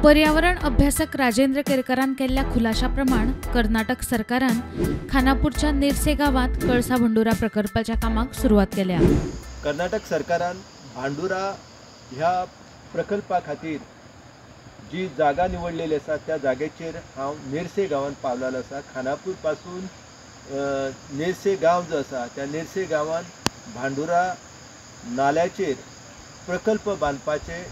पर्यावरण अभ्यासक राजेंद्र केरकरान केल्ल्या खुलाशा प्रमाण कर्नाटक सरकारान खानापूरच्या नेरसे गांवांत कळसा भंडुरा प्रकल्पाच्या कामाक सुरवात केल्या. कर्नाटक सरकारान भांडुरा ह्या प्रकल्पा खातीर जी जागा निवडलेली आसा त्या जागेचेर हांव नेरसे गांवांत पावलेलो आसा. खानापूर पासून नेरसे गांव जो आसा त्या नेरसे गांवांत भांडुरा नाल्याचेर प्रकल्प बांदपाचे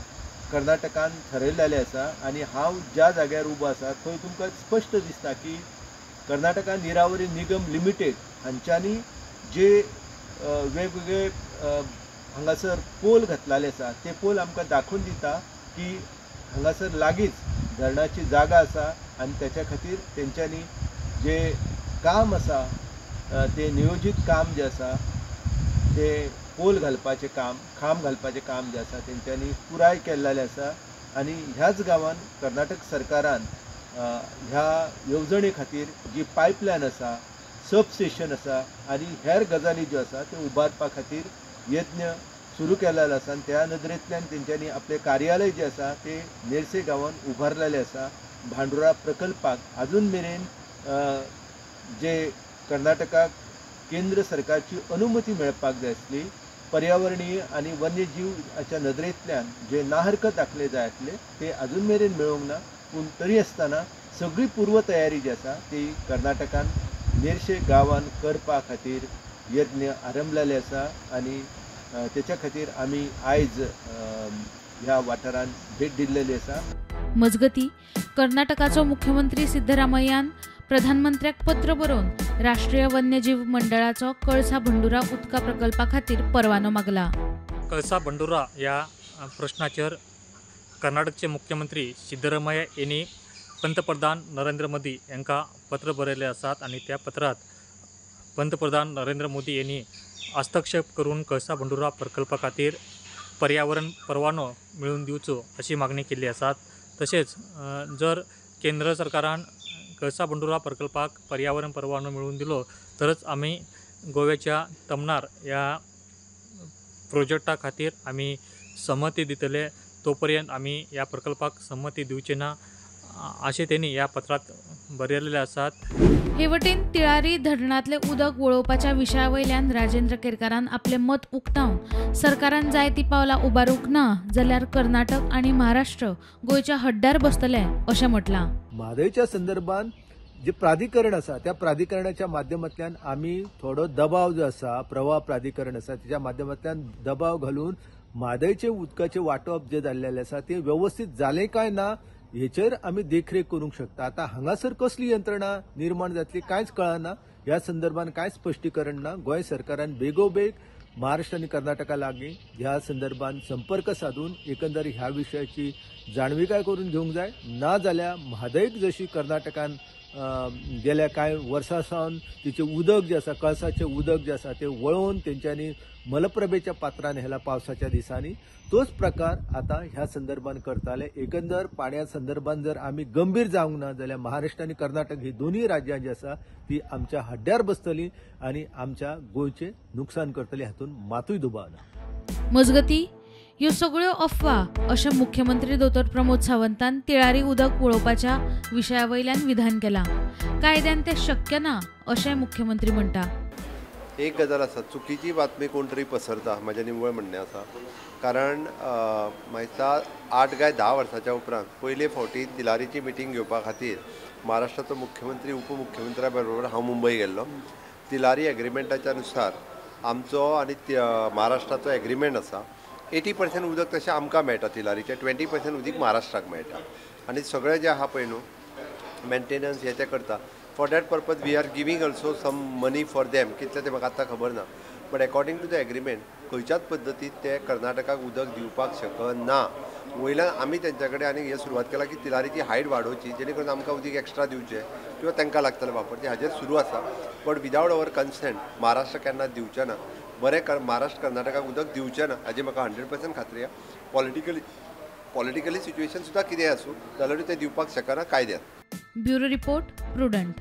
कर्नाटकान ठरयलेलें आसा आनी हांव ज्या जाग्यार उबो आसा थंय तुमकां स्पश्ट दिसता की कर्नाटका निरावरी निगम लिमिटेड हांच्यांनी जे वेगवेगळे हांगासर पोल घातलेले आसा ते पोल आमकां दाखोवन दिता की हांगासर लागींच धरणाची जागा आसा आनी त्याच्या खातीर तेंच्यांनी जे काम आसा ते नियोजीत काम जें आसा ते पोल घालपाचें काम, खांब घालपाचें काम जें आसा तेंच्यांनी पुराय केल्लें आसा. आनी ह्याच गांवान कर्नाटक सरकारान ह्या येवजणे खातीर जी पायपलायन आसा, सब स्टेशन आसा आनी हेर गजाली ज्यो आसा त्यो उबारपा खातीर यत्न सुरू केलेलो आसा आनी त्या नदरेंतल्यान तेंच्यांनी आपलें कार्यालय जें आसा तें नेरसे गांवान उबारलेलें आसा. भांडुरा प्रकल्पाक आजून मेरेन जे कर्नाटकाक केंद्र सरकारची अनुमती मेळपाक जाय आसली, पर्यावरणीय आनी वन्यजीवाच्या नदरेंतल्यान जे नाहरकत दाखले जाय आसले ते आजून मेरेन मेळूंक ना. पूण तरी आसतना सगळी पूर्वतयारी जी आसा ती कर्नाटकान नेरशे गांवान करपा खातीर यत्न आरंभलेले आसा आनी तेच्या खातीर आमी आयज ह्या वाठारान भेट दिल्लेली आसा. मजगती कर्नाटकाचो मुख्यमंत्री सिद्धरामय्यान प्रधानमंत्र्याक पत्र बरोवन राष्ट्रीय वन्यजीव मंडळाचो कळसा भंडुरा उदका प्रकल्पा खातीर परवानो मागला. कळसा भंडुरा ह्या प्रश्नाचेर कर्नाटकचे मुख्यमंत्री सिद्धरामय्या यांनी पंतप्रधान नरेंद्र मोदी यांका पत्र बरयले आसात आनी त्या पत्रात पंतप्रधान नरेंद्र मोदी यांनी हस्तक्षेप करून कळसा भंडुरा प्रकल्पा खातीर पर्यावरण परवानो मेळून दिवचो अशी मागणी केल्ली आसात. तशेंच जर केंद्र सरकारान कळसा भंडुरा प्रकल्पाक पर्यावरण परवानो मेळून दिलो तरच आमी गोव्याच्या तमनार ह्या प्रोजेक्टा खातीर आमी संमती दितले, तो पर्यंत आमी ह्या प्रकल्पाक संमती दिवचे ना अशें तेणी ह्या पत्रांत बरयलेलें आसात. हे वटेन तिळारी धरणांतलें उदक वळोवपाच्या विशया वयल्यान राजेंद्र केरकारान आपलें मत उक्तावन सरकारान जाय ती पावलां उबारूंक ना जाल्यार कर्नाटक आनी महाराष्ट्र गोंयच्या हड्ड्यार बसतले अशें म्हटलां. म्हादयच्या संदर्भात जे प्राधिकरण आसा त्या प्राधिकरणाच्या माध्यमांतल्यान आमी थोडो दबाव जो आसा, प्रवाह प्राधिकरण आसा तेच्या माध्यमांतल्यान दबाव घालून म्हादयचें उदकाचें वांटप जें जाल्लें आसा तें वेवस्थीत जालें काय ना हेचेर आमी देखरेख करूंक शकता. आतां हांगासर कसली यंत्रणा निर्माण जातली कांयच कळना. ह्या संदर्भात कांयच स्पश्टीकरण ना. गोंय सरकारान बेगोबेग महाराष्ट्र आनी कर्नाटका लागीं ह्या संदर्भात संपर्क साधून एकंदर ह्या विशयाची जाणविकाय करून घेवंक जाय. ना जाल्यार म्हादयक जशी कर्नाटकान गेल्या कांय वर्सां सावन तिचें उदक जें आसा, कळसाचें उदक जें आसा तें वळोवन तेंच्यांनी मलप्रभेच्या पात्रान हेला पावसाच्या दिसांनी, तोच प्रकार आतां ह्या संदर्भात करताले. एकंदर पाण्या संदर्भात जर आमी गंभीर जावंक ना जाल्यार महाराष्ट्र आनी कर्नाटक ही दोनूय राज्यां जी आसा ती आमच्या हड्ड्यार बसतली आनी आमच्या गोंयचें नुकसान करतली हातूंत मातूय दुबाव ना. मजगती ह्यो सगळ्यो अफवा अशें मुख्यमंत्री दोतोर प्रमोद सावंतान तिळारी उदक वळोवपाच्या विशया वयल्यान विधान केलां. कायद्यान तें शक्य ना अशें मुख्यमंत्री म्हणटा. एक गजाल आसा, चुकीची बातमी कोण तरी पसरता म्हाजें निव्वळ म्हणणें आसा. कारण म्हाका 8 काय 10 वर्साच्या उपरांत पयले फावटी तिलारीची मिटींग घेवपा खातीर महाराष्ट्राचो मुख्यमंत्री उपमुख्यमंत्र्या बरोबर हांव मुंबय गेल्लो. तिलारी एग्रीमेंटाच्या नुसार आमचो आनी महाराष्ट्राचो एग्रीमेंट आसा. 80% उदक तशें आमकां मेळटा तिलारीचें, 20% उदीक महाराष्ट्राक मेळटा आनी सगळें जें आहा पळय न्हू मेंटेनन्स हें तें करता. For that purpose we are giving also some money for them, कितलें तें म्हाका आतां खबर ना, but according to the agreement खंयच्याच पद्दतीन ते कर्नाटकाक उदक दिवपाक शकना. वयल्यान आमी तेंच्या कडेन आनी हें सुरवात केला की तिलारीची हायट वाडोवची जेणे करून आमकां उदीक एक्स्ट्रा दिवचें किंवा तांकां लागतलें वापर, तें हाजेर सुरू आसा. But without our consent Maharashtra केन्ना दिवचें ना. बरें महाराष्ट्र कर्नाटकाक उदक दिवचें ना हाजी म्हाका 100% खात्री आसा. पॉलिटिकली सिच्युएशन सुद्दां कितें आसूं जाल्यारूय तें दिवपाक शकना कायद्यान. Bureau report, Prudent.